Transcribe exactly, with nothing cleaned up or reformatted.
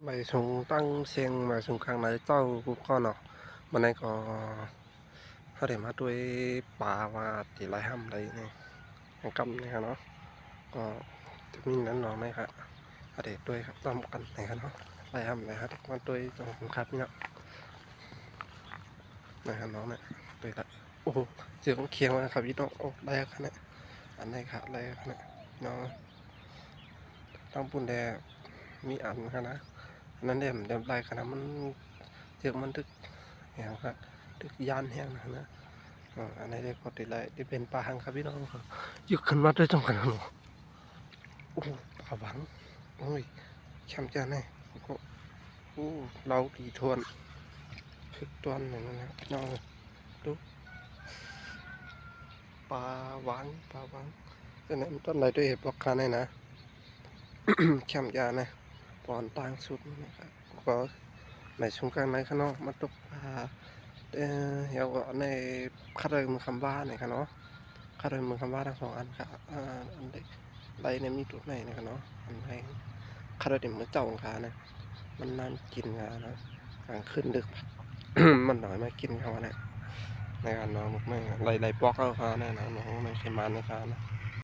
မႂ်ႇသုင်တင်းသဵင်ႈ မႂ်ႇသုင်ၶၢင်ႈၼႂ်ၸဝ်ႈၵူႈၵေႃႉၼေႃႈ။ မိူဝ်ႈၼႆႉၵေႃႈ ႁဝ်းတေမႃးတူၺ်းပႃဝႃႈ တေလႆႈႁမ်ႉလႆႈၼႆႉ ႁႅင်းၵမ်းၼႆႉၶႃႈၼေႃႈ။ ၵေႃႈတေမီးၼၼ်ႉၼေႃႈၼႆႉၶႃႈ ႁဝ်းတေတူၺ်းၶႃႈ ၸွမ်းၵၼ်ၼႆႉၶႃႈၼေႃႈ။ လႆႈႁမ်ႉလႆႈႁႃ တေမႃးတူၺ်းၸွမ်းၵၼ်ၶႃႈပီႈၼွင်ႉ ၼႆႉၶႃႈၼေႃႈ။ ၼႆႉ တူၺ်းလႆႈ ဢူဝ်း ၸိူၵ်ႈမၼ်းၶႅင်မႃးၶႃႈပီႈၼွင်ႉ။ ဢူဝ်း လႆႈၶႃႈၼႆႉ ဢၼ်ၼႆႉၶႃႈ လႆႈၶႃႈၼႆႉၼေႃႈ။ တၢင်းပုၼ်ႉတႄႉ မီးဢၼ်ၶႃႈၼႃႇ ဢၼ်ၼၼ်ႉတႄႉ မၼ်းတေလႆႈၶႃႈၼႃႇ မၼ်း ၸိူၵ်ႈမၼ်းတိုၵ်ႉ ဢီႈသင်ၶႃႈ တိုၵ်ႉယၢၼ်ႁႅင်းၼႃႇၼႃႇ။ ဢႃႇ ဢၼ်ၼႆႉတႄႉၵေႃႈ တေလႆႈ တေပဵၼ်ပႃႁင်ၶႃႈ ပီႈၼွင်ႉၶႃႈ။ ယိုၵ်ႉၶိုၼ်ႈမႃးတူၺ်းၸွမ်းၵၼ်ၼေႃႈ။ ဢူဝ်း ပႃဝၢင်း ဢူၺ်း ၶႅမ်ႉၸႃႉၼႆႉ ဢူဝ်း လဝ်ႈလီထူၼ်ႈ ၽိုၵ်းတွၼ်းၼႆႉၼႃႇ ပီႈၼွင်ႉဢိူၺ်း တူၺ်း ပႃဝၢင်း ပႃဝၢင်း ၸိူင်ႉၼႆ မၼ်းတွၼ်ႈလႆႈတူၺ်း ႁဵတ်းပွၵ်ႈၶႃႈၼႆႉၼႃႇ။ ၶႅမ်ႉၸႃႉၼႃႇ ပွၼ်တၢင်းသုတ်းၼႆႉၶႃႈ ၵေႃႈ ၼႂ်းသုမ်ႇၵၢင်ၼႂ်းၶႃႈၼေႃႈ မႃးတူၵ်းပႃ ဢိူဝ်ႈ ယဝ်ႉၵေႃႈ ၼႂ်းၶႃႈ တူၺ်းမိူင်းၶမ်းဝႃးၼႆႉၶႃႈၼေႃႈ ၶႃႈ တူၺ်းမိူင်းၶမ်းဝႃး တင်းသွင်ဢၼ်ၶႃႈ ဢႃႈ ဢၼ်လႂ် လႆႈၼႆႉ မီးတူဝ်ၼႆႉၼႆႉၶႃႈၼေႃႈ ဢၼ်လႂ် ၶႃႈ တူၺ်းမိူင်းၸဝ်ႈၶႃႈၼႃႇ မၼ်းၼၢၼ်းၵိၼ်ၶႃႈၼႃႇ ၵၢင်ၶိုၼ်းလိုၵ်ႉ မၼ်းၼွႆႉမႃးၵိၼ်ၶႃႈဝႃႈၼႆႉ ၼႆႉၶႃႈၼေႃႈ မိူဝ်ႈၼႆႉ လႆႈ လႆႈပွၵ်ႈယဝ်ႉၶႃႈၼႃႇ ၼေႃႈ မိူဝ်ႈၼႆႉ ၶႂ်ႈမႃးၼႆႉၶႃႈၼႃႇ